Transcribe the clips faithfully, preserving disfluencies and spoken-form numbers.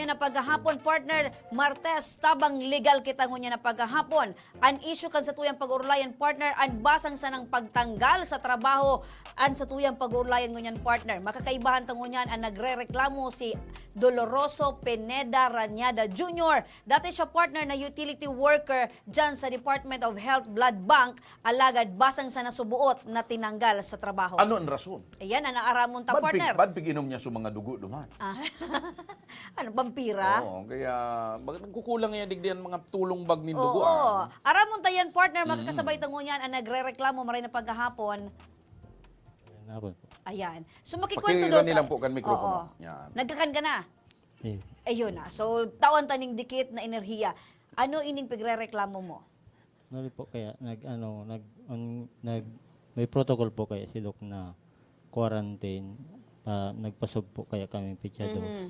Na paghahapon, partner, Martes, tabang legal kita ngunyan na paghahapon. An issue kan satuyang pag-urulayan, partner, an basang sanang pagtanggal sa trabaho, an satuyang pag-urulayan ngunyan, partner. Makakaibahan ta ngunyan an nagrereklamo si Doloroso Pineda Rañada Junior. Dati siya, partner, na utility worker dyan sa Department of Health Blood Bank, alagad basang sana subuot na tinanggal sa trabaho. Ano ang rason? Ayan, ang naaramon ta, Bad pig, partner. Bad pig inom niya sa mga dugo duman. Ah. Ano, vampira? Oo, kaya bak- nagkukulang yan, digdi ang mga tulong bag nin Oo. dugo. Ah. Aramon ta yan, partner. Makakasabay ta ngunyan ang nagrereklamo maray na paghahapon. Nabot po. Ayan. So, makikwento Pakiiwan daw sa... nilang po kan mikropono. Oo. Yan. Nagkakan ka na? Eh, Ayun na. So, tawan ta ning dikit na enerhiya. Ano ining pigrereklamo mo? Mali po kaya nag ano, nag, on, nag may protocol po kaya si Doc na quarantine. Ah, nagpa-swab po kaya kami pitsa dos. Mhm.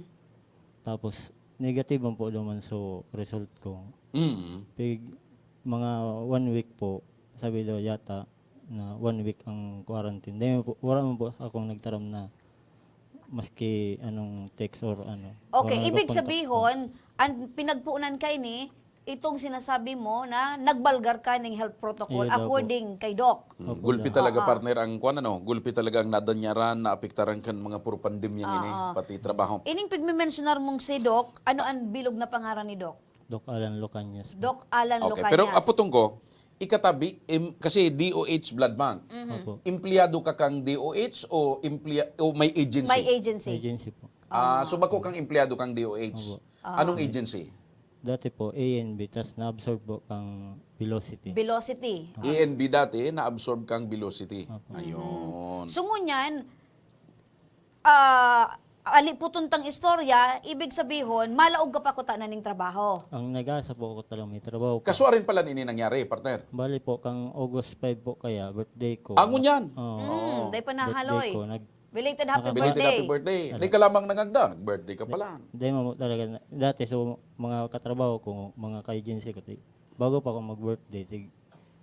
Tapos negative man po duman so result ko. Mm. Pig mga one week po, sabi daw yata na one week ang quarantine. Dahil po, wala man po akong nagtaram na maski anong text or ano. Okay, wala ibig nagko-contact po. Sabihon, ang pinagpuunan ka ini, itong sinasabi mo na nagbalgar ka ning health protocol Iya daw po. According kay Doc. Mm, Opo, gulpi da. talaga, Oo. Partner, ang kwan, ano, gulpi talaga ang nadanyaran, naapektaran kan mga puro pandemya ini, Oo. Pati trabaho. Ining pigme-mentionar mong si Doc, ano ang bilog na pangaran ni Doc? Doc Alan Locañas po. Doc Alan Okay, Locañas. Pero aputong ko, ikatabi, im, kasi D O H Blood Bank. Mhm. Opo. Empleyado ka kang D O H o, empleya, o may agency? May agency. Agency po. Ah, so bako kang empleyado kang D O H. Opo. Anong agency? Dati po, A N B, tas na-absorb po kang Velocity. Velocity. A N B dati, na-absorb kang Velocity. Opo. Ayun. So ngunyan, ah, aliputon tang istorya, ibig sabihon, malaog ka pa kuta na ning trabaho. Ang nag-asa po ako talaga may trabaho po. Kaso arin pala ini nangyari, partner. Bali po, kang August five po kaya, birthday ko. Ah, ngunyan? Oo. Mm, day pa nahaloy. Birthday ko, nag, Belated happy Naka- Belated birthday. happy birthday. Di ka lamang nangagda, nag-birthday ka pala. Dahil mo talaga, dati so mga katrabaho ko, mga ka-agency ko, ti- bago pa ako mag-birthday, tig,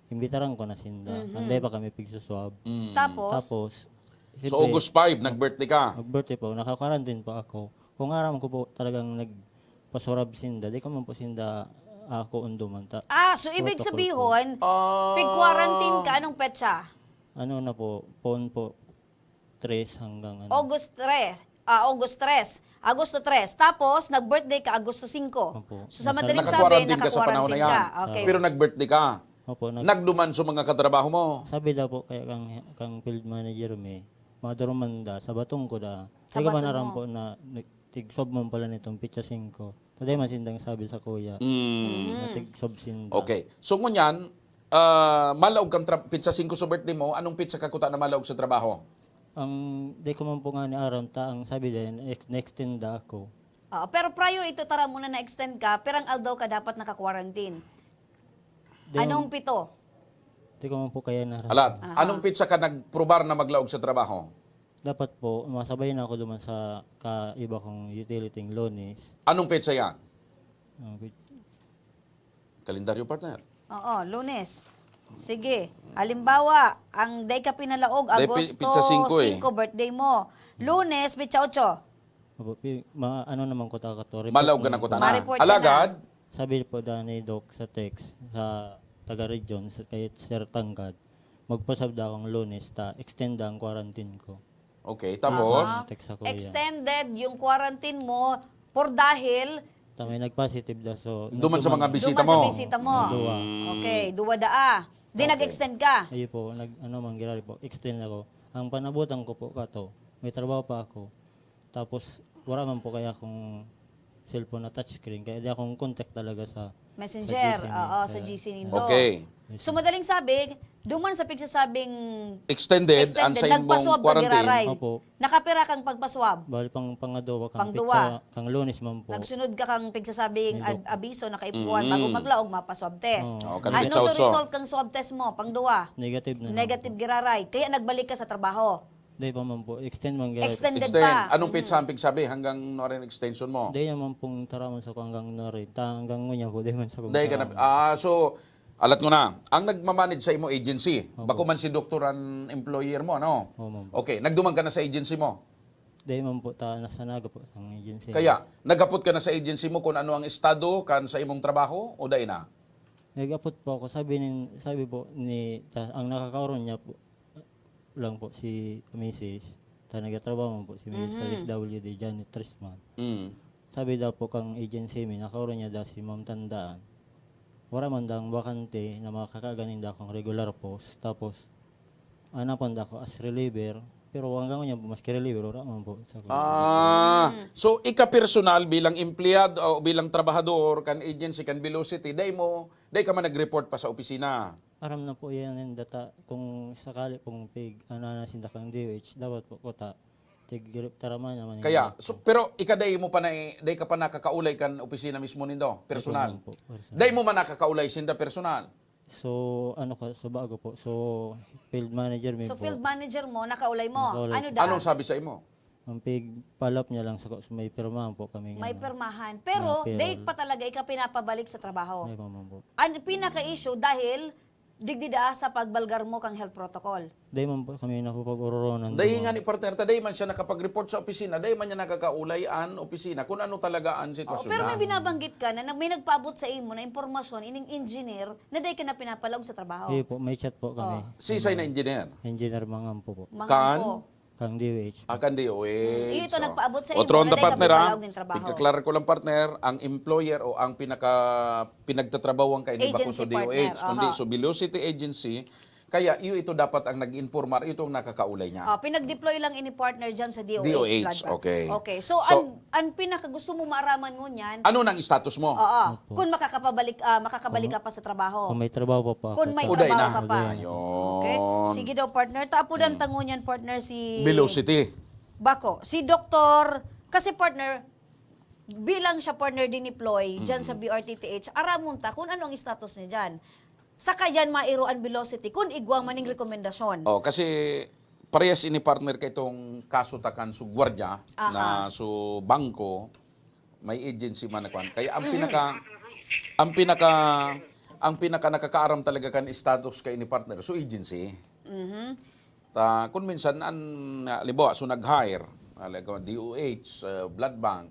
imbitaran ko na sinda. Mhm. Anday pa kami pigsuswab. Mm. Tapos, Tapos, So, August five, nag-birthday ka. Mag-birthday po, naka-quarantine po ako. Kung aram ko po talagang nagpasurab sinda, di ko man po sinda ako unduman. Ta, ah, so ibig protocol sabihon, Ah. pig-quarantine ka, anong petsa? Ano na po, phone po, tres hanggang ano. August tres. Ah, August tres. Agosto tres. Tapos, nag-birthday ka Agosto singko. Opo. So, sa Nasa- madaling sabi, Naka-quarantine ka sa panahon na naka-quarantine yan. ka. Okay. Pero nag-birthday ka. Opo, nag- Nagduman sa mga katrabaho mo. Sabi daw po kaya kang, kang field manager mi, madurman da, sa batong ko da. Sa Di ko man batong aram mo. Po na nag- tig-swab man pala nitong pitsa singko. Taday man sindang sabi sa kuya, Mm. na tig-swab sinda. Okay. So, ngunyan, ah, malaog kang tra- pitsa singko sa birthday mo, anong pitsa ka kuta na malaog sa trabaho? Ang di ko man po nga ni aram, ta ang sabi din, ex- na-extend da ako. Oo, pero prior ito, tara muna na-extend ka, pirang aldaw ka dapat naka-quarantine? Di Anong man- pito? Di ko man po kaya na Alat, Aha. anong pitsa ka nagprobar na maglaog sa trabaho? Dapat po, masabay na ako duman sa kaiba kong utility ng Lunes. Anong petsa yan? Ang pit- Kalendaryo, partner. Oo, Lunes. Sige. Halimbawa, ang day ka pinalaog, Day pi- Agosto pitsa singko eh. singko, birthday mo. Lunes, pitsa otso. Opo, pi- ma, ano naman ko ta kato, report Malaog ka naman na po. kuta na. Ma-report ka na. Alagad, Sabi po da ni Doc sa text, sa taga-region, sa kay Sir Tanggad, magpasabda akong Lunes, ta extend ang quarantine ko. okay, tapos? Aha. Text ako yan. Extended yung quarantine mo por dahil Ta may nag-positive da, so... Duman sa mga nagduman- bisita duman sa mo. bisita mo. Duwa. Okay, duwa daa. Di Okay. nag-extend ka. Ayun po, nag, ano, mangyari po, extend ako. Ang panabutan ko po kato, may trabaho pa ako. Tapos, wala man po kaya akong cellphone na touchscreen, kaya di akong contact talaga sa Messenger, sa G C oo, niya. sa Kaya- G C nindo. Okay. So, madaling sabi, duman sa pigsasabing Extended, ang extended, sa imong nagpaswab ka quarantine. Giraray. Opo. Nakapira kang pagpaswab. Bali pang pangadowa, kang Pangduwa. Pitsa, kang Lunes man po. Nagsunod ka kang pigsasabing May ad- doc- abiso na kaipuhan Mm. bago maglaog, mapaswab test. Oo. Oh, kang Ano Pitsa sa Otso. Result kang swab test mo? Pangduwa. Negative na naman Negative po. Giraray. Kaya nagbalik ka sa trabaho. Di pa man po. Extend man gaya. Extended Extend. pa. Anong Mm. pitsa ang pigsabi? Hanggang ano rin extension mo? Di naman pong taraman sa ko hanggang na rin. Ta, hanggang ngunya po, di man sa kong Dahil ka na, taraman. Ah, so, alat ko na. Ang nagmamanage sa imo agency, Opo. bako man si doktor ang employer mo, ano? Oo, ma'am. Okay, nagduman ka na sa agency mo? Dai man po ta nasanaga po sa agency. Kaya, naghapot ka na sa agency mo kung ano ang estado kan sa imong trabaho o dai na? Nag-apot po ako, sabi nin, sabi po ni, ta, ang nakakaoron niya po lang po si misis, ta nagtatrabaho man po si misis sa Mhm. S W D, janitress man. Mm. Sabi daw po kang agency mi, nakaoron niya daw si Ma'am Tandaan. Wala man daw bakante na makakaganin daw akong regular post. Tapos, anapan daw ako as reliever. Pero hanggang ngayon, maski reliever, wala man po. Sa Ah, so ika personal bilang empleyado o bilang trabahador kan agency kan Velocity, dai mo, dai ka man nag-report pa sa opisina. Aram na po yan, yung data, kung sakali pong pig, ano na sinda kang D O H, dapat po kota. Tig-, taraman naman yung Kaya, data. So, pero ika dai mo pa na, dai ka pa nakakaulay kan opisina mismo nindo, personal. Ito po, personal. Dai mo man nakakaulay sinda personal. So, ano ka, so bago po. So, field manager mi So, po. Field manager mo, nakaulay mo. Nakaulay Ano po. daan? Anong sabi sa imo? Ang pig-follow up niya lang sa, may pirmahan po kami. May ano. pirmahan. Pero, Ah, pero- date pa talaga ika pinapabalik sa trabaho. May pa man po. Ang pinaka-issue dahil digdi daa sa pagbalgar mo kang health protocol. Dai man po kami napapag-ororonan. Dai po. nga ni partner ta, dai man siya nakapag-report sa opisina, dai man niya nakakaulay an opisina kung ano talaga ang Oh, sitwasyon pero niya. May binabanggit ka na, na may nagpaabot sa imo na impormasyon ining engineer na dai ka na pinapalaog sa trabaho. Hindi po, may chat po kami. Oh. Si Isay na engineer. Engineer Mangampo po. Mga Kan? po. Kang D O H. Akan D O H. Mm, ito nagpaabot sa imo Otro na onda dai ka partner, ha? pinalaog ning trabaho. Pagkaklarar ko lang partner, ang employer o ang pinaka pinagtatrabahoan ka ini bako Agency sa D O H, partner, kundi aha. so Velocity Agency. Kaya iyo ito dapat ang nag-informar, ito ang nakakaulay niya. Ah, pinag-deploy lang ini partner dyan sa D O H, D O H, Blood Bank. Okay. Okay. So, So, ang, ang pinakagusto mo maaraman ngunyan, Ano nang status mo? Oo. Kung makakapabalik ah, makakabalik ka pa sa trabaho. Kung may trabaho pa po ako. Kung may Uday trabaho na. ka pa. Ayun. Okay. Sige daw partner. Tapudan ta ngunyan partner si Velocity. Bako, si Doktor, kasi partner, bilang siya partner dineploy dyan sa B R T T H, aramon ta kung ano ang status niya dyan. Saka dyan mairo an Velocity, kung igwa maning rekomendasyon. Oh, kasi parehas ini partner kay itong kaso takan su gwardiya Aha. na su bangko, may agency man na kwan. Kaya ang pinaka ang pinaka ang pinaka nakakaaram talaga kan status kay ini partner, su agency. Mhm. Ta, kung minsan, an, halimbawa, so nag-hire, ah, like, uh, D O H, uh, blood bank,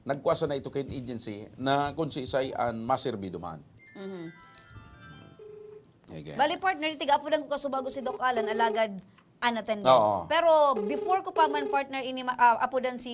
nagkuha sana ito kay agency na kung si Isay an maserbido man. Mhm. Again. Bali partner, tiga-apodan ko kasubago si Doc Alan, alagad unattended. Oo. Pero before ko pa man partner, ini ma- ah, apodan si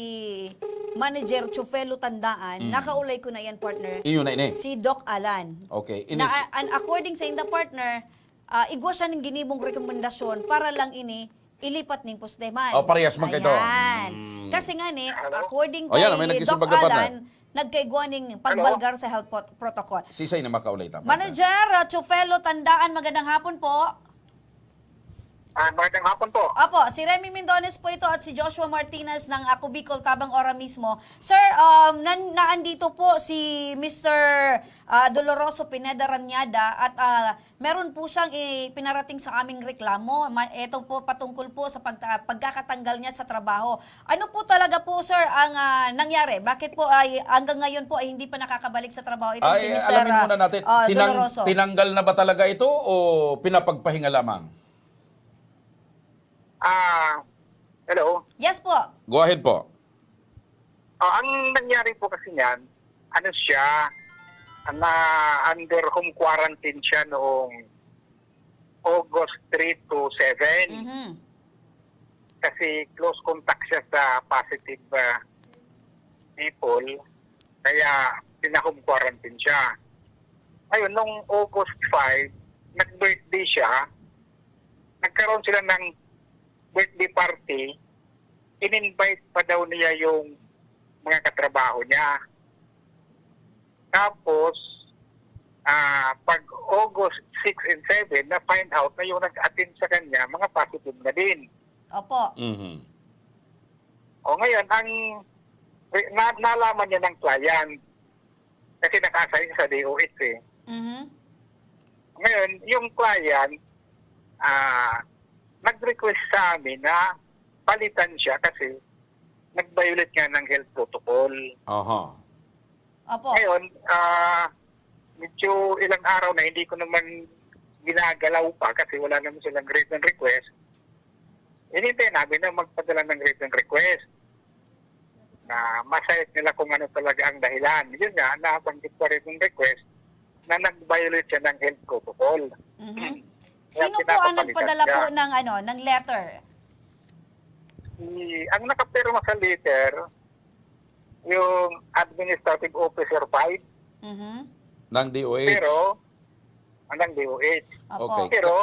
Manager Chufelo Tandaan, nakaulay ko na yan partner. Iyo na ini. Si Doc Alan. Okay. Na, Inis, and according sa inda partner, ah, igwa siya ning ginibong rekomendasyon para lang ini ilipat ning poste man. Oh, parehas man kayo. Ayan. Mm. Kasi nga ni, according Oh, kay yan, may Doc nagsisimbaga pa na. Alan, nagkaigwa ning pagbalgar sa health pot- protocol. Si Isay na makaulay tama. Manager uh, Chufelo Tandaan, magandang hapon po. Ah, magandang hapon po. Opo, si Remy Mindones po ito at si Joshua Martinez ng Ako Bicol, Tabang Ora mismo. Sir, um, nan, naandito po si Mister ah, Doloroso Pineda Raniada at ah, meron po siyang ipinarating sa aming reklamo. Ma- ito po patungkol po sa pagta- pagkakatanggal niya sa trabaho. Ano po talaga po, sir, ang ah, nangyari? Bakit po ay hanggang ngayon po ay hindi pa nakakabalik sa trabaho itong si Ay, Mister alamin ah, muna natin. ah, Tinang- Doloroso? Tinanggal na ba talaga ito o pinapagpahinga lamang? Ah, hello. Yes po. Go ahead po. Ah, ang nangyari po kasi niyan, ano siya, na under home quarantine siya noong August three to seven. Mhm. Kasi close contact siya sa positive ah, people, kaya pina-home quarantine siya. Ngayon, nung August five, nag-birthday siya, nagkaroon sila ng birthday party, in-invite pa daw niya yung mga katrabaho niya. Tapos, ah, pag August six and seven, na-find out na yung nag-attend sa kanya, mga positive na din. Opo. Mhm. O ngayon, ang na, nalaman niya ng client, kasi naka-assign sa D O H eh. Mhm. Ngayon, yung client, ah, nag-request sa amin na palitan siya kasi nag-violate nga ng health protocol. Aha. Opo. Ngayon, ah, medyo ilang araw na hindi ko naman ginagalaw pa kasi wala naman silang written request. Hinintay namin na magpadala ng written request. na ma-cite nila kung ano talaga ang dahilan. Yun nga, nabanggit ko rin yung request na nag-violate siya ng health protocol. Mhm. Kaya Sino po ang pinapapalitan nagpadala siya. po ng ano, ng letter? Si, ang nakapirma sa letter, yung Administrative Officer five, Mhm. Ng D O H. pero, anong D O H? Opo. Okay. Pero,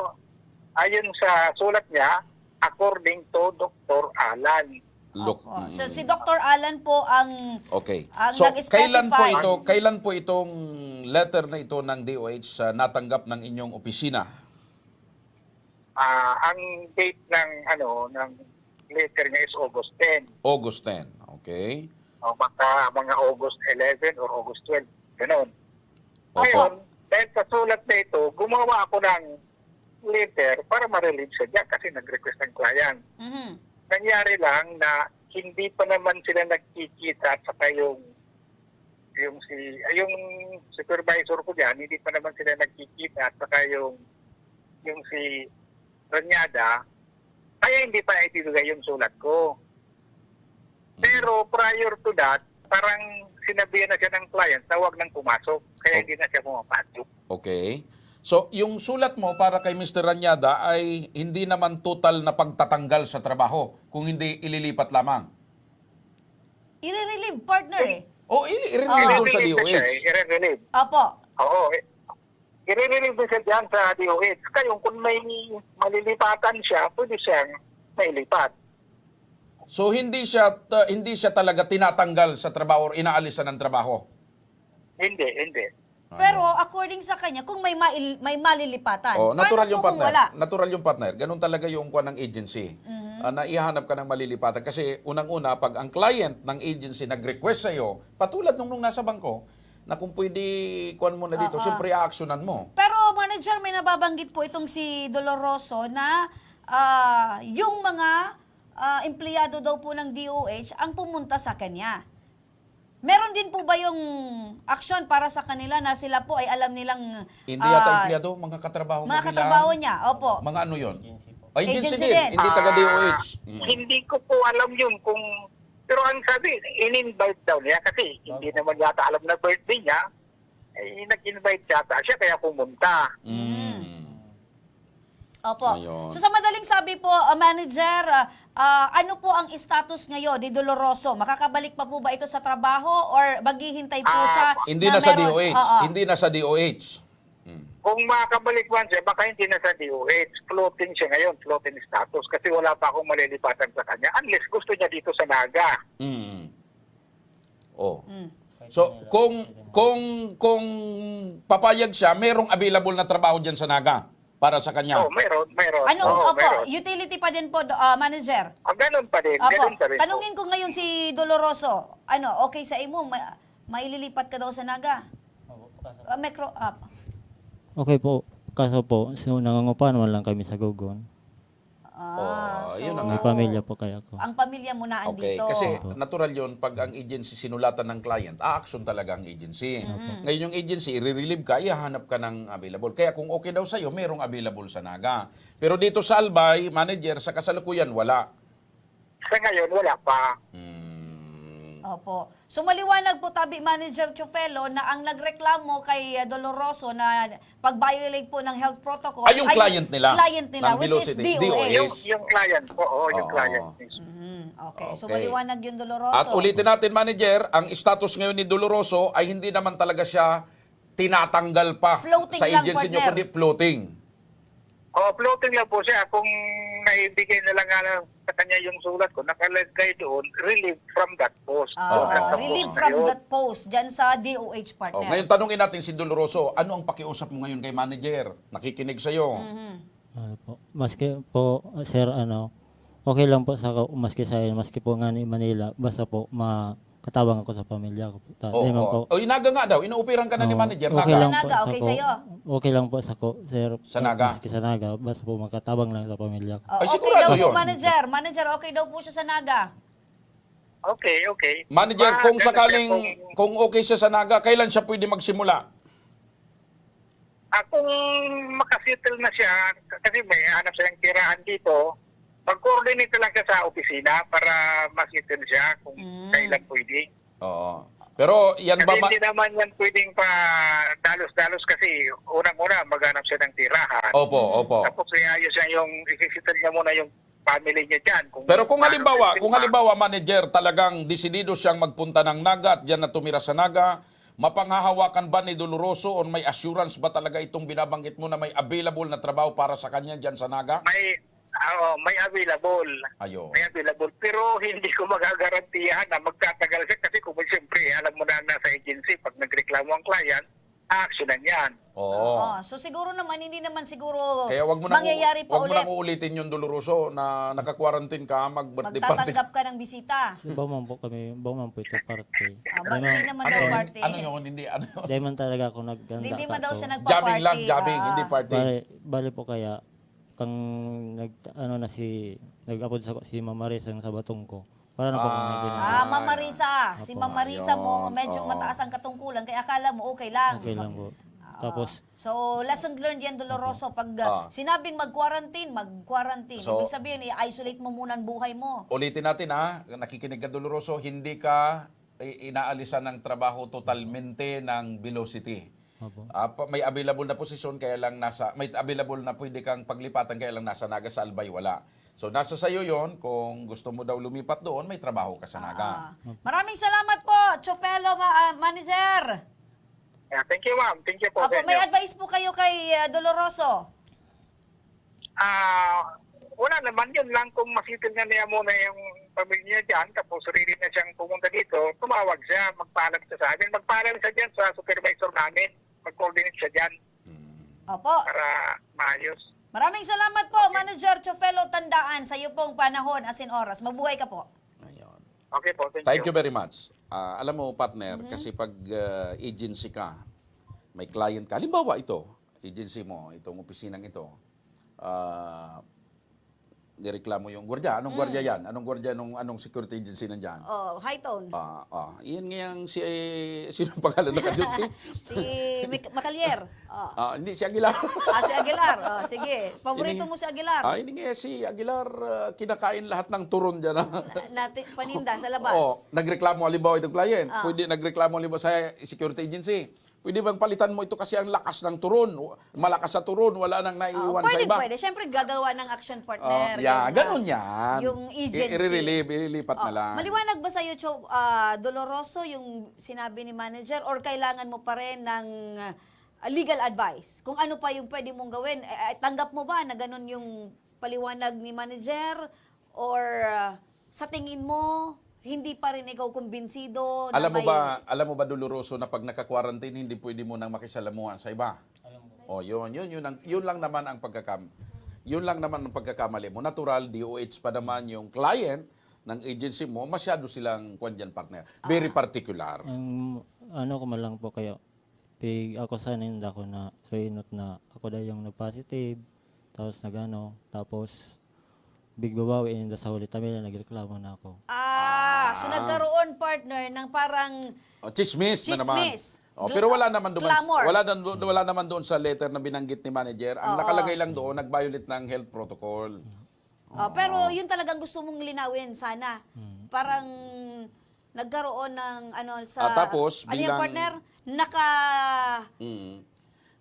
ayon sa sulat niya, according to Doctor Alan. Look, Opo. So, mm. si Doctor Alan po ang Okay. ang So, nag-specify. kailan po ito, kailan po itong letter na ito ng D O H sa natanggap ng inyong opisina? Ah, ang date ng ano ng letter niya is August ten. August ten. Okay. O baka mga August eleven or August twelve. Ganon. Opo. Ngayon, dahil sa sulat na ito, gumawa ako ng letter para ma-relieve siya dyan kasi nag-request ang client. Mhm. Nangyari lang na hindi pa naman sila nagkikita at saka yung yung si ay, yung supervisor ko diyan, hindi pa naman sila nagkikita at saka yung yung si Ranyada, kaya hindi pa ibibigay yung sulat ko. Pero prior to that, parang sinabihan na siya ng client na wag nang pumasok, kaya hindi na siya pumapasok. Okay. So, yung sulat mo para kay Mister Ranyada ay hindi naman total na pagtatanggal sa trabaho, kung hindi ililipat lamang. I-relieve, partner eh. O, i-relieve doon sa I-relieve na siya D O H. eh, i-relieve. Opo. Oo, eh. I-relieve din siya dyan sa D O H. Kaya kung may malilipatan siya, pwede siyang mailipat. So, hindi siya ta- hindi siya talaga tinatanggal sa trabaho or inaalisan ng trabaho. Hindi, hindi. Pero according sa kanya, kung may mail, may malilipatan. Oh, natural Paano yung po kung partner. Wala? Natural yung partner. Ganun talaga yung kuan ng agency. Ah, naihahanap ka ng malilipatan kasi unang-una pag ang client ng agency nag-request sa iyo, patulad nung nung nasa bangko, na kung pwede kuan mo na dito, Oo. siyempre aaksyonan mo. Pero manager, may nababanggit po itong si Doloroso na ah, yung mga ah, empleyado daw po ng D O H ang pumunta sa kanya. Meron din po ba yung aksyon para sa kanila na sila po ay alam nilang Hindi yata ah, empleyado, mga katrabaho mo mga nila. katrabaho niya? Opo. Mga ano yun? Agency po. Agency, Agency din, din. hindi taga D O H. Ah, Hindi ko po alam yun kung... Pero ang sabi, in-invite daw niya kasi hindi naman yata alam na birthday niya. Eh, nag-invite yata siya kaya pumunta. Mm. Opo. Ayun. So sa madaling sabi po, ah, manager, ah, ah, ano po ang status ngayon ni Doloroso? Makakabalik pa po ba ito sa trabaho or maghihintay po Ah, siya Hindi na na sa meron- D O H. Oo. Hindi na sa D O H. Mm. Kung makakabalik man siya, baka hindi na sa D O H. Floating siya ngayon, floating status. Kasi wala pa akong malilipatan sa kanya. Unless gusto niya dito sa Naga. Mm. Oh. Mm. So, kung kung kung papayag siya, merong available na trabaho diyan sa Naga para sa kanya. Oh, meron, meron. Anong, Oo, opo, meron. Utility pa din po, do- ah, manager? Ah, ganun pa din. Opo. Ganun pa rin po. Tanungin ko ngayon si Doloroso, ano, okay sa imo? Ma- maililipat ka daw sa Naga? Opo, kaso Ah, may cro- ah, Okay po. Kaso po, so, nangungupahan man lang kami sa Gogon. ah, Oh, so, yun na May nga. pamilya po kaya ako. Ang pamilya mo na Okay, andito. kasi natural yun pag ang agency sinulatan ng client, a-action talaga ang agency. Ngayon yung agency, i-relieve ka, ihahanap ka ng available. Kaya kung okay daw sa'yo, merong available sa Naga. Pero dito sa Albay, manager, sa kasalukuyan, wala. Sa ngayon, wala pa. Hmm. Opo. So maliwanag po tabi, Manager Chufelo, na ang nagreklamo kay uh, Doloroso na pag-violate po ng health protocol Ay, yung client nila, client nila, ng which is Velocity, D O H. D O H. Yung, yung client po, oo, yung Oo. client mismo. Mhm. Okay. So Okay. maliwanag yung Doloroso. At ulitin natin, manager, ang status ngayon ni Doloroso ay hindi naman talaga siya tinatanggal pa Floating sa lang, agency niyo, partner. Kundi floating. Oh, floating lang po siya. Kung naibigay na lang nga sa kanya yung sulat ko, nakalagay doon, relieved from that post. Ah, Doon lang sa relief post from na yun. that post dyan sa D O H, partner. Oh, ngayon, tanungin natin si Doloroso, ano ang pakiusap mo ngayon kay manager? Nakikinig sa'yo. Mhm. Ano po? Maski po, sir, ano, okay lang po sa ko, maski sa maski po nga ni Manila, basta po makatabang ako sa pamilya ko po. Ta- Oo, di man oo. po. O, yung Naga nga daw, inooperahan ka na ni Oo, manager, okay Naga. lang Sa po Naga, sa okay ko, sa'yo? Okay lang po sa ko, sir. Sa Naga? Maski sa Naga, basta po makatabang lang sa pamilya ko. Oh, Ay, okay sigurado daw po, yun. Manager. Manager, okay daw po siya sa Naga. Okay, okay. Manager, Ma- kung ganun sakaling, siya kung okay siya sa Naga, kailan siya pwede magsimula? Ah, kung makasettle na siya, kasi may hanap siyang tirahan dito, Mag-coordinate na lang siya sa opisina para ma-settle siya kung Mm. kailan pwede. Oo. Pero yan Kasi ba... ma- hindi naman yan pwedeng pa dalos-dalos kasi unang-una maghanap siya ng tirahan. Opo, opo. Tapos iayos niya yung, isisettle niya muna yung family niya dyan. Pero kung paano halimbawa, pwede kung pa. halimbawa, manager, talagang desidido siyang magpunta ng Naga at diyan na tumira sa Naga, mapanghahawakan ba ni Doloroso o may assurance ba talaga itong binabanggit mo na may available na trabaho para sa kanya diyan sa Naga? May, oo, may available. Ayo. May available. Pero hindi ko magagarantiyahan na magtatagal siya kasi kung siyempre, alam mo na nasa agency, pag nagreklamo ang client, aactionan yan. Oo. Oh, so siguro naman, hindi naman siguro Kaya wag mo nang mangyayari u- pa wag mo ulit. nang uulitin yung Doloroso na nakakuarantin ka, mag-birthday party. Magtatanggap ka ng bisita. Bawal man po kami, bawal man po ito party. Ah, ba, hindi naman daw Ano, party. Ano yun? Hindi, ano yun? Dahil man talaga ako naghanda Hindi man daw siya ato. nagpa-party. Jamming lang, jamming, Ah. hindi party. Bali, bali po kaya, kang nag, ano na si, nag-apod sa si Mama Risa yung sa batong ko. Para na po kami Ah. din. Ah, Mama Risa. Si Apo. Mama Risa mo, Ayun, medyo oo. mataas ang katungkulan, kaya akala mo okay lang. Okay lang po. Oo. Tapos, So, lesson learned yan, Doloroso. Pag uh, Ah. sinabing mag-quarantine, mag-quarantine. So, Ibig sabihin, i-isolate mo muna ang buhay mo. Ulitin natin ha, nakikinig ka Doloroso, hindi ka i- inaalisan ng trabaho totalmente ng Velocity. Opo. Ah, pa- may available na posisyon kaya lang nasa may available na pwede kang paglipatan kaya lang nasa Naga, sa Albay wala. So nasa sayo 'yon, kung gusto mo daw lumipat doon, may trabaho ka sa Naga. Ah. Maraming salamat po, Chofelo ma- ah, Manager. Yeah, thank you, ma'am. Thank you po. Apo, Thank may you. Advice po kayo kay ah, Doloroso. Ah, wala naman, yun lang, kung ma-settle na niya muna yung pamilya niya dyan, tapos ready na siyang pumunta dito, tumawag siya, magpaalam siya sa amin. Magpaalam siya dyan sa supervisor namin. Mag-coordinate siya dyan Opo. Para maayos. Maraming salamat po, Manager Chofelo Tandaan, sa iyo pong panahon asin oras. Mabuhay ka po. Ayun. Okay po, thank, Thank you very much. Ah, alam mo, partner, kasi pag ah, agency ka, may client ka. Halimbawa ito, agency mo, itong opisinang ito, ah, nireklamo yung gwardiya. Anong gwardiya yan? Anong gwardiya nung anong security agency nandyan? Oh, high tone. Ah, ah, iyan nga yung si, eh, sino ang pangalan na ka-duty? Si Mic- Macalier. Oh. Ah, hindi, si Aguilar. Ah, si Aguilar. Oh, sige. Paborito Ini- mo si Aguilar. Ah, hindi nga si Aguilar, ah, kinakain lahat ng turon dyan. Ah. Nati, paninda sa labas. Oh, nagreklamo halimbawa itong client. Ah. Pwede nagreklamo halimbawa sa security agency. Pwede bang palitan mo ito kasi ang lakas ng turon? Malakas sa turon, wala nang Oh, naiiwan sa pwede, iba. pwede. Siyempre, gagawa ng action Oh, partner. yeah, yung, ganun ah, yan. Yung I- agency. irelieve, ililipat Oh, na lang. Maliwanag ba sa'yo, Cho, ah, Doloroso, yung sinabi ni manager, or kailangan mo pa rin ng ah, legal advice? Kung ano pa yung pwede mong gawin, eh, eh, tanggap mo ba na ganun yung paliwanag ni manager? Or ah, sa tingin mo, hindi pa rin ikaw kumbinsido na Alam mo may... ba, alam mo ba, Doloroso, na pag naka-quarantine, hindi pwede mo nang makisalamuha sa iba? Oh, yun, yun, yun, ang, yun lang naman ang pagkakam, yun lang naman ang pagkakamali mo. Natural, D O H pa naman yung client ng agency mo, masyado silang kwan dyan, partner. Very particular. Ang ano ko man lang po kayo, pig ako sa ninda ko na suinot na ako daw yung nag-positive, tapos nagano, tapos bigbabawi ninda sa huli, tabi na nagreklamo na ako. Ah, so nagkaroon, partner, ng parang Oh, chismis na naman. Chismis. Oh, Gl- pero wala naman doon clamor. wala, doon- wala naman doon sa letter na binanggit ni manager. Ang Oo. Nakalagay lang doon, nag-violate ng health protocol. Oh, pero yun talagang gusto mong linawin sana. Parang nagkaroon ng ano sa Ah, tapos, ano yung bilang- partner, naka Mm.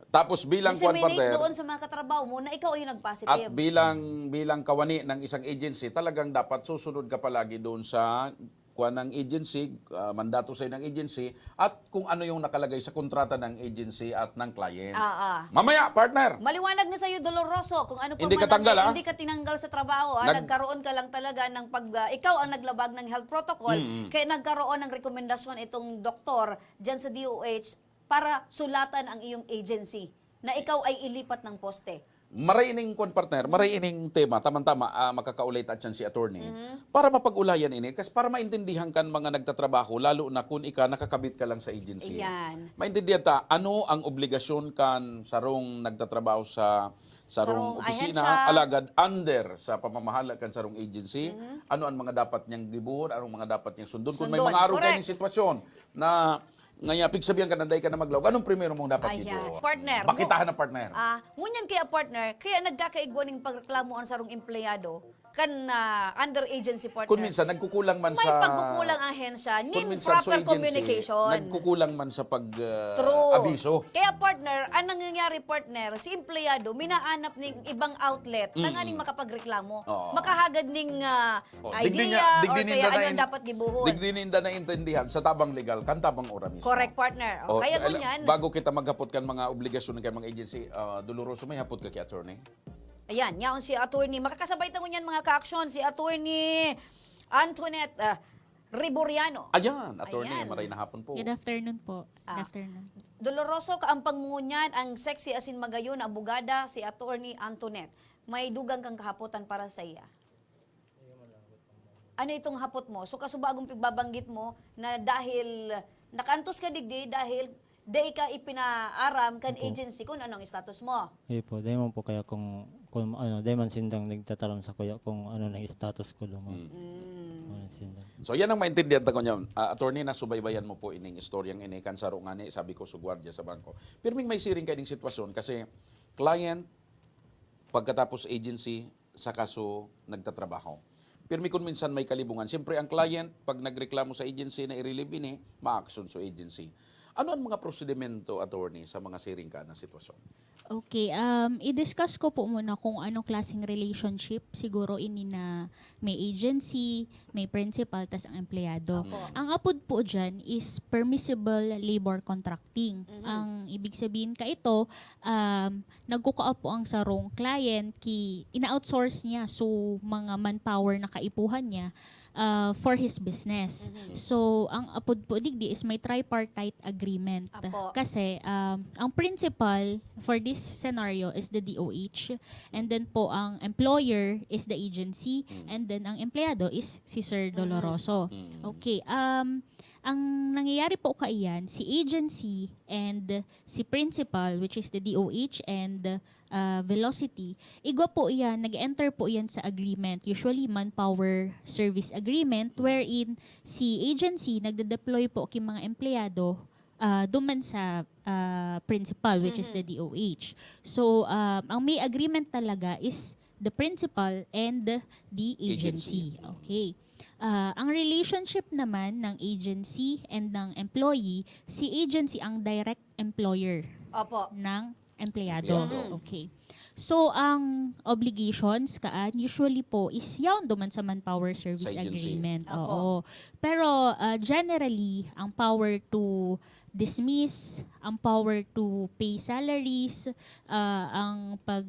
Tapos bilang kwan, disseminate partner, doon sa mga katrabaho mo na ikaw yung at nag-positive. bilang bilang kawani ng isang agency, talagang dapat susunod ka palagi doon sa kwan ng agency, ah, mandato sa ng agency, at kung ano yung nakalagay sa kontrata ng agency at ng client. Ah, ah. Mamaya, partner. Maliwanag na sa'yo, Doloroso, kung ano pa Hindi man ka tanggal, ang, ah. Hindi ka tinanggal sa trabaho, ah. Nag- Nagkaroon ka lang talaga ng pag, ah, ikaw ang naglabag ng health protocol, Mm. kaya nagkaroon ng rekomendasyon itong doktor dyan sa D O H para sulatan ang iyong agency na ikaw ay ilipat ng poste. Maray ining kwan, partner, maray ining tema, tamang-tama, ah, makakaulay ta dyan si attorney, Mm-hmm. para mapag-ulayan ini, kasi para maintindihan kan mga nagtatrabaho, lalo na kung ika nakakabit ka lang sa agency. Ayan. Maintindihan ta, ano ang obligasyon kan sarong nagtatrabaho sa sarong Sarong opisina, ahensya. Alagad under sa pamamahala kan sarong agency, ano ang mga dapat niyang gibuhon, anong mga dapat niyang sundon. Kung may Sundon, mga arog correct. kayong sitwasyon na ngaya, pigsabihan ka na dahil ka na maglaog, anong primero mong dapat Ayan, gibuhon? partner. Bakitahan na, partner. Ah, ngunyan kaya, partner, kaya nagkakaigwa ning pagreklamo ang sarong empleyado kan, ah, under agency, partner. Kung minsan, nagkukulang man May sa... pagkukulang ahensya, Kung ning minsan, so proper agency, communication. Nagkukulang man sa pag, ah, True. Abiso. Kaya, partner, ang nangyayari, partner, si empleyado, minaanap ning ibang outlet, tanganing makapagreklamo. Oo. Makahagad ning ah, Oh, digdi idea niya- or digdi kaya ninda ano nain- ang dapat gibuhon. Digdi ninda naintindihan sa tabang legal, kan tabang ora mismo. Correct, partner. O, Oh, kaya ala- ngunyan, Bago kita maghapot kan mga obligasyon kan mga agency, ah, Doloroso, may hapot ka kay attorney? Ayan, yaon si attorney. Makakasabay ta ngunyan, mga ka-aksyon, si attorney Antoinette ah, Riboriano. Ayan, attorney, Ayan. Maray na hapon po. Good afternoon po. Good Ah. Afternoon. Doloroso, kaampang mo ngunyan ang sexy asin magayon na abogada, si attorney Antoinette. May dugang kang kahapotan para sa iya. Ano itong hapot mo? So, kasubagon pigbabanggit mo na dahil nakaantos ka digdi, dahil di ka ipinaaram kan agency kung ano ang status mo. Iyo po, dahil man po kaya kung, kung ano, dahil man sindang nagtataram sa kuya kung ano na status ko doon. Mm. Ano sindang. So yan ang maintindihan ta ko niya. Ah, attorney, nasubaybayan mo po ining istoryang ini, kan saro ngani, sabi ko, su gwardiya sa bangko. Pirming may siring kaining sitwasyon kasi client, pagkatapos agency, sa kaso nagtatrabaho. Pirmi kun minsan may kalibungan. Siyempre, ang client, pag nagreklamo sa agency na i-relieve ini, ma-action sa agency. Ano ang mga prosedimento, attorney, sa mga siring ka na sitwasyon? Okay, um, i-discuss ko po muna kung anong klaseng relationship siguro ini na may agency, may principal, tas ang empleyado. Ang apod po dyan is permissible labor contracting. Ang ibig sabihin ka ito, um, nagkukuha po ang sarong client, ki, ina-outsource niya, so mga manpower na kaipuhan niya, uh, for his business. So, ang apod po digdi is may tripartite agreement. Apo. Kasi um, ang principal for this scenario is the D O H, and then po ang employer is the agency, and then ang empleyado is si Sir Doloroso. Okay, um, ang nangyayari po kaiyan, si agency and si principal, which is the D O H and uh, Velocity, igwa po iyan, nag-enter po iyan sa agreement, usually manpower service agreement, wherein si agency nagde-deploy po ki mga empleyado uh, duman sa uh, principal, which is the D O H. So, um, ang may agreement talaga is the principal and the agency. Agency. Okay. Uh, ang relationship naman ng agency and ng employee, si agency ang direct employer Opo. ng empleyado. Empleyado. Okay. So, ang obligations kaan, usually po, is yaon duman sa manpower service Sa agency. agreement. Opo. Oo. Pero uh, generally, ang power to dismiss, ang power to pay salaries, uh, ang pag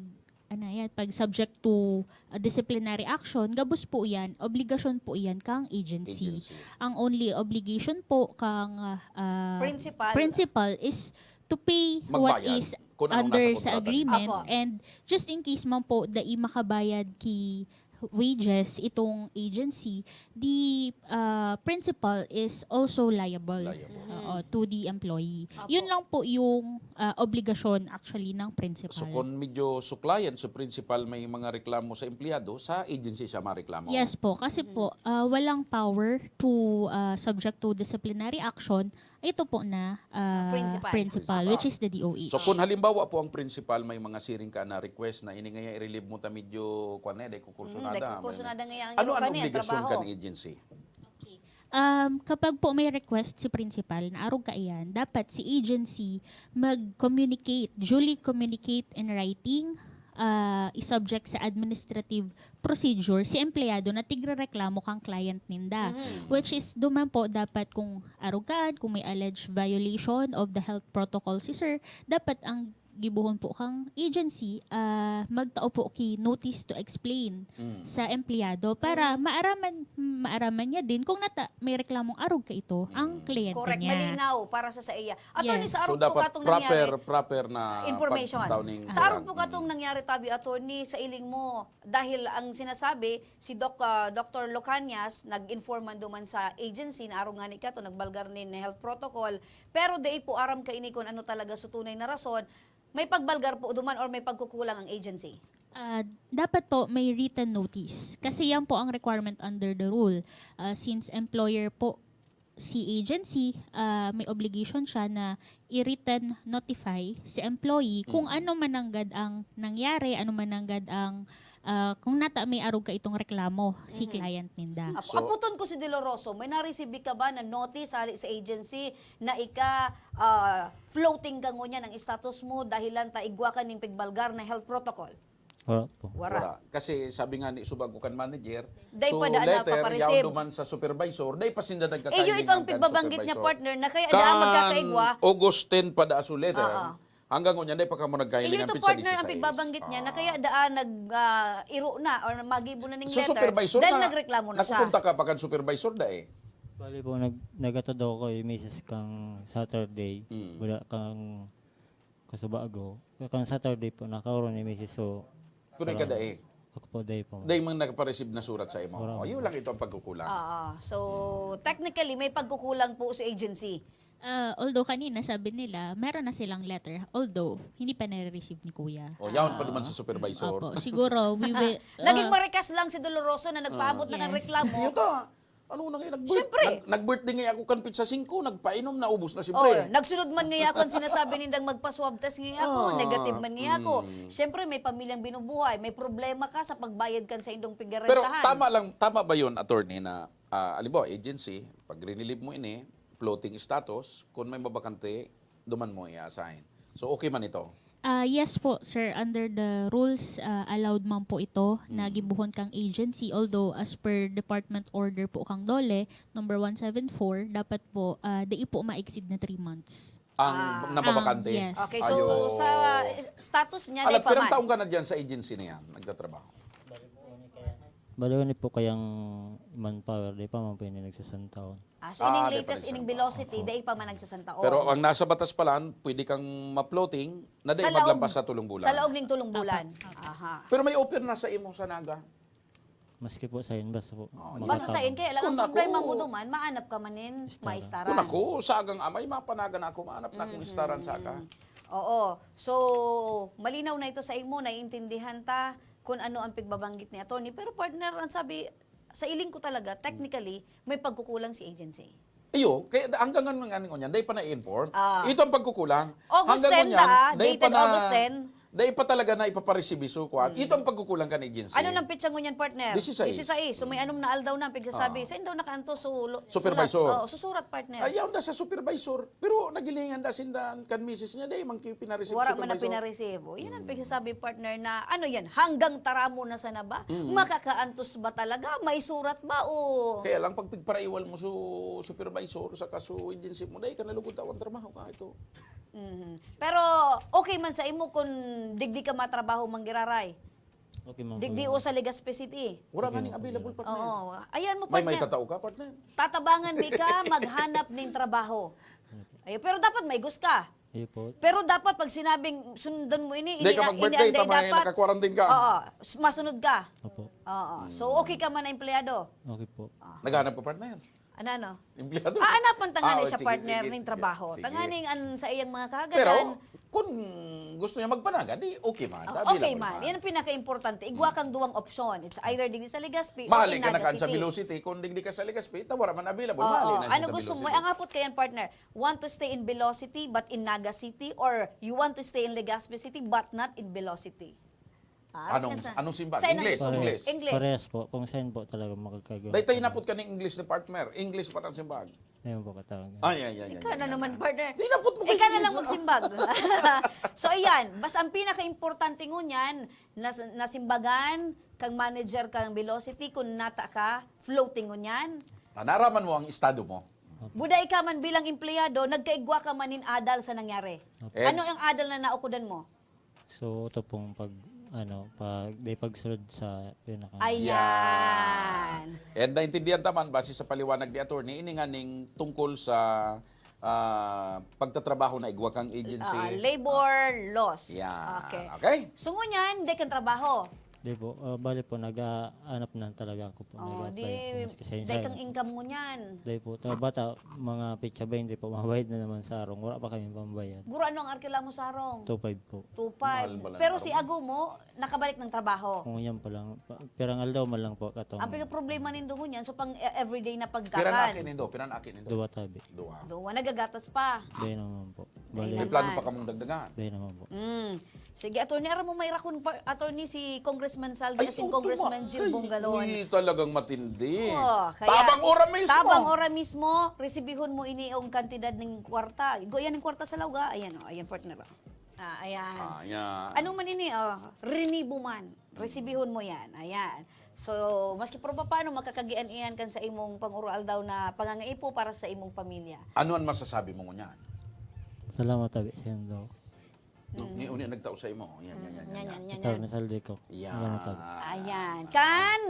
ano yan, pag subject to uh, disciplinary action, gabos po yan, obligasyon po yan kang agency. Agency. Ang only obligation po kang uh, uh, Principal. principal is to pay what Magbayad. is Kung anong under nasa sa kontrata agreement, Apo. and just in case man po dai makabayad ki wages itong agency, the uh, principal is also liable, Liable. Oo, to the employee. Apo. Yun lang po yung uh, obligasyon actually ng principal. So kung medyo suklayan sa principal may mga reklamo sa empleyado, sa agency siya mareklamo. Yes po, kasi po uh, walang power to uh, subject to disciplinary action ito po na uh, Principal. principal, which is the D O H. So kung halimbawa po ang principal may mga siring ka na request na ini ngaya i-relieve mo ta medyo kwan na, dahil kukursunada. Mm, dahil kukursunada ngaya ang Ano iro ang ka niya, obligasyon trabaho. Ka ni agency? Um, kapag po may request si principal na arog kaiyan, dapat si agency mag-communicate, duly communicate in writing, uh, i-subject sa administrative procedure si empleyado na tigrereklamo kang client ninda. Which is, duman po dapat kung arog kaan, kung may alleged violation of the health protocol si sir, dapat ang gibuhon po kang agency, ah, magtao po ki notice to explain sa empleyado para maaraman maaraman niya din kung nata may reklamong arog kaito ang kliyente Correct, niya. Malinaw para sa sa iya. Attorney, Yes. sa So arog po dapat katong proper, nangyari. Proper na Information. Pagtao ning Sa arog po kulang. Katong nangyari tabi, attorney, sa iling mo, dahil ang sinasabi, si Doc, ah, Doctor Locanias, nag-inform man duman sa agency na arog ngani kato, nagbalgar nin health protocol, pero dai po aram kaini kung ano talaga sa tunay na rason, may pagbalgar po duman or may pagkukulang ang agency? Ah, dapat po may written notice. Kasi yan po ang requirement under the rule. Ah, since employer po si agency, ah, may obligation siya na i-written notify si employee kung Mm. ano man nanggad ang nangyari, ano man nanggad ang, ah, kung nata may arog ka itong reklamo si Mhm. client ninda. Ap-, So aputon ko si Doloroso, may na-receive ka ba na notice hali sa agency na ika, ah, floating ka ngunyan ang status mo dahilan ta igwa ka ning pigbalgar na health protocol? Wala po. Wala. Wala. Kasi sabi nga ni subag ko kan manager, Dai so pa daan na letter, papareceive. Yaw duman sa supervisor, dai pa sinda nagkakain Eh, yun ito ang kan pigbabanggit niya, supervisor. Partner, na kaya daan Kan magkakaigwa. August ten pa daa so letter. Oo. Hanggang ngunyan, dai pa kamo nagkahiling Iyo ang ito, pizza partner, ang disisays. Pigbabanggit niya na Ah. kaya daan nag, ah, iro na or magibo na ning Sa letter supervisor dahil na, nagreklamo na siya. Nakukontak ka pa kan supervisor, dai? Bali po, nag-, naghatod ako kay misis kang Saturday. Mm. Wala kang kasubago. Kang Saturday po, nakaoro ni misis. So, Tunay ka, parang dai? Ako po, dai po. Dai mang nakapareceive na surat sa imo. Wala Oh, po. Yun lang ito ang pagkukulang. Oo. So, technically, may pagkukulang po sa agency. Ah, although kanina sabi nila, meron na silang letter. Although, hindi pa nare-receive ni Kuya. O, yaon pa Ah. naman sa supervisor. Opo, siguro, we will, Naging ah, marikas lang si Doloroso na nagpaabot Ah. na ng Yes. reklamo. Yun ta. Ano na ngayon? Nag-birth-, Siyempre. nag-, nag-birthday ngayon ako kan pizza singko, nagpainom, naubos na siyempre. Oh, nagsunod man ngayon ako ang sinasabi nindang magpa-swab test ngayon ako, Ah, negative man ngayon ako. mm. Siyempre, may pamilyang binubuhay, may problema ka sa pagbayad kan sa indong Pero pigarentahan. Tama lang, tama ba yun, attorney, na, ah, halimbawa, agency, pag rinilib mo ini, floating status, kung may mabakante, duman mo i-assign. So, okay man ito? Ah, yes po, sir. Under the rules, ah, allowed man po ito na Mm. gibohon kang agency. Although, as per department order po kang DOLE, number one seven four, dapat po, ah, di po ma-exceed na three months. Ang Ah. nababakante? Ang, yes. Okay, so Ayo. Sa status niya, Ala, di pa pirang man. Taon ka na dyan sa agency na yan, nagtatrabaho? Bali, ano po kayang manpower, di pa man po yun nagsasantaon. Ah, so ining Ah, di pa latest, ining nagsasantaon. Velocity, Oo. Dai pa man nagsasantaon. Pero ang nasa batas pa lang, pwede kang ma-floating na dai Sa laog, maglampas sa tulong bulan. Sa laog ning tulong bulan. Aha. Pero may offer na sa imo sa Naga. Maski po sa yun, basta po Oo, Basta sa makataon. Yun, kaya lang, Kung ang problema ako mo duman, maanap ka man nin Istara. Maistaran. Kung ako, sa agang amay, mapanagan ako, maanap na akong istaran sa aga. Mm. Oo. So, malinaw na ito sa imo, naiintindihan ta kung ano ang pigbabanggit ni attorney. Pero partner, ang sabi, sa iling ko talaga, technically, may pagkukulang si agency. Iyo, kaya da-, hanggang ngayon nga ninyo niyan, dai pa na-inform. Ah. Ito ang pagkukulang. August Hanggang ten ngunyan, ta, dai dated pa na, August ten. Dai pa talaga na ipaparesibi so kuan. Hmm. Ito ang pagkukulang kan agency. Ano nang petsa ngunyan, partner? Disisais. Disisais. So, may Hmm. anom na aldaw na, pigsasabi. Ah. Sa indaw nakaanto, so, lo-, Supervisor. Sulat. Oo, susurat, partner. Ayaw na sa supervisor. Pero nagilingan da sinda kan misis niya, dai man kayo pinareceive Wala man na supervisor. Pinareceive. O, yan ang Hmm. pigsasabi, partner, na ano yan, hanggang taramo na sana ba? Hmm. Makakaantos ba talaga? May surat ba? O Kaya lang, pag pigparaiwal mo su-, supervisor, saka su agency mo, dai ka nalugod tawan trabaho ka ito. Mhm. Pero okay man sa imo kung digdi ka matrabaho, Mang Giraray? Okay man po Digdi yun. O sa Legazpi City? Wala Okay man man yung po available, yun. Partner. Oo. Ayan mo, May, may partner. Tatao ka, partner? Tatabangan mi ka maghanap ning trabaho. Ay, pero dapat maigos ka. Iyo po. Pero dapat pag sinabing sundan mo ini, Hindi ini, ka mag-birthday, ini ang tama yung dapat. Naka-quarantine ka. Oo, s-, masunod ka. Opo. Oo. So, Hmm. Okay ka man na empleyado? Okay po. Ah. Naghanap ka, partner? Ano, ano? Empleyado? Ah, anapan ta nga Ah, ni oh, siya, sige, partner sige, ning sige. Trabaho. Sige. Tanganing an sa iyang mga kahagadan. Pero, kung gusto niya magpanaga, di okay man. Oh, available okay man. Man. Yan ang pinaka-importante. Igwa Hmm. kang duwang opsyon. It's either digdi sa Legazpi or Mahali in ka na Naga kan sa City. Velocity. Kung digdi ka sa Legazpi, tawara man available. Oo. Mahali na siya Ano sa gusto mo? Velocity. Ang apot kayan, partner, want to stay in Velocity but in Naga City, or you want to stay in Legazpi City but not in Velocity? Ah, Anong, yan sa anong simbag? Sa inang English, gusto mo? English. English. Parehas po. Kung saan po talaga makakagawa. Dahil tayo napot ka ng English ni partner. English pa ng simbag. Ayun po, katawag. Ay, ay, ay, ay, Ikaw ay, na ay, naman, ay. Partner. Di napot mo kay Ikaw na lang English. Magsimbag. So, ayan. Basta ang pinaka-importante ngunyan, nas-, nasimbagan kang manager kang Velocity, kung nata ka, floating ngunyan. Ah, naraman mo ang estado mo. Buda ika man bilang empleyado, nagkaigwa ka man nin adal sa nangyari. Opo. Ano Ex- ang adal na naukudan mo? So, ito pong pag, ano, pag, di pagsulod sa pinaka- Ayan. Yan. And naintindihan ta man, base sa paliwanag ni attorney, ini nga ning tungkol sa, ah, pagtatrabaho na igwa kang agency. Ah, labor laws. Yan. Okay. Okay? So, ngunyan, di kang trabaho. Di po, ah, bali po, nag-aanap na talaga ako po. Oh, Nag-a-apply di, ako, maski sa dai insan. Kang income mo niyan. Di po, ta bata, mga petsa baynte po, mabayad na naman sa arong. Wala pa kami pambayad. Guro, ano ang arkila mo sa arong? Two five po. Two five. Mahal ba lang Pero ang si arong? Ago mo, nakabalik ng trabaho. Kung yan pa lang, pa- pirang aldaw man lang po katong Ang problema nindo ngunyan, so pang e- everyday na Piran pagkakan. Aki nindo, piran aki nindo. duwa tabi. Duwa. Duwa, nagagatas pa. Dahil naman po. Dahil May naman. Plano pa kamong dagdagan? Dahil naman po. Mm. Sige, attorney, aram mo, may rakon pa, attorney, si Congressman Saldi, Ay, si oo, Congressman tuma- Jill ay, Bongalon. Uy, talagang matindi. Oh, kaya, Tabang ora mismo. Tabang ora mismo, resibihon mo ini yung kantidad ng kwarta. Go, yan yung kwarta sa lauga. Ayan, oh, ayan, partner. Oh. Ah, ayan. Ah, yan. Ano man ini, oh, rinibo man. Resibihon mo yan. Ayan. So, maski pa paano, makakagian iyan kan sa imong pang-uro-aldaw na pangangaipo para sa imong pamilya. Ano ang masasabi mo ngunyan? Salamat tabi, Sendo. No, ni uni nagtao sa imo. Yan, yan, yan, yan. Yan, yan, yan, Ikaw, yan. Nasaldi ko. Yan. Salamat tabi. Ayan. Kan?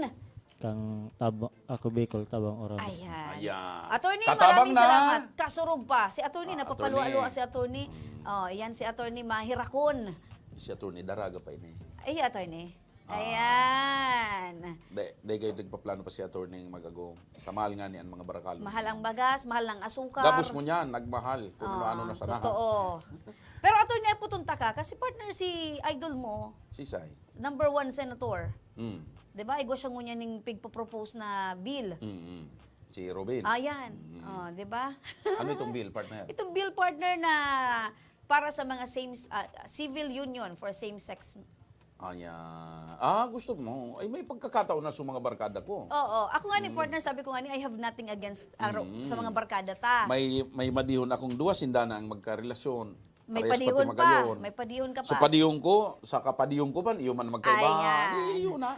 Kang tabang, ako Bicol, tabang oras. Ayan. Ayan. Attorney, Katabang maraming na. Salamat. Kasurog pa. Si attorney, Ah, napapaluwa-luwa attorney. si attorney. Oh, yan si attorney Mahirakon. Si attorney, daraga pa ini. Ay, attorney. Ah. Ayan. Di, di kayo nagpaplano pa si attorney mag-agom. Kamal nga ni ang mga barakal. Mahal ang bagas, mahal ang asukar. Gabos mo niyan, nagmahal. Kung ano-ano Ah, na sana. Totoo. Pero attorney, ay putong taka. Kasi partner si idol mo, Sisay. number one senator. Mm. Di ba? Igwa siya ngunyan ning pigpo-propose na bill. Mm, mm. Si Robin. Ayan. Oh, di ba? Ano itong bill, partner? Itong bill, partner, na para sa mga same ah, civil union for same-sex. Anya. Ah, gusto mo? Ay, may pagkakataon na sa mga barkada ko. Oo. Ako nga ni Mm. partner, sabi ko nga ni, I have nothing against ah, ro- sa mga barkada ta. May may madihon akong duwa, sinda na ang magkarelasyon. May Parehas padihon pati pa. magayon. May padihon ka pa. So padihon ko, sa kapadihon ko man, iyo man magkaiba. Ayan. Di, iyo na.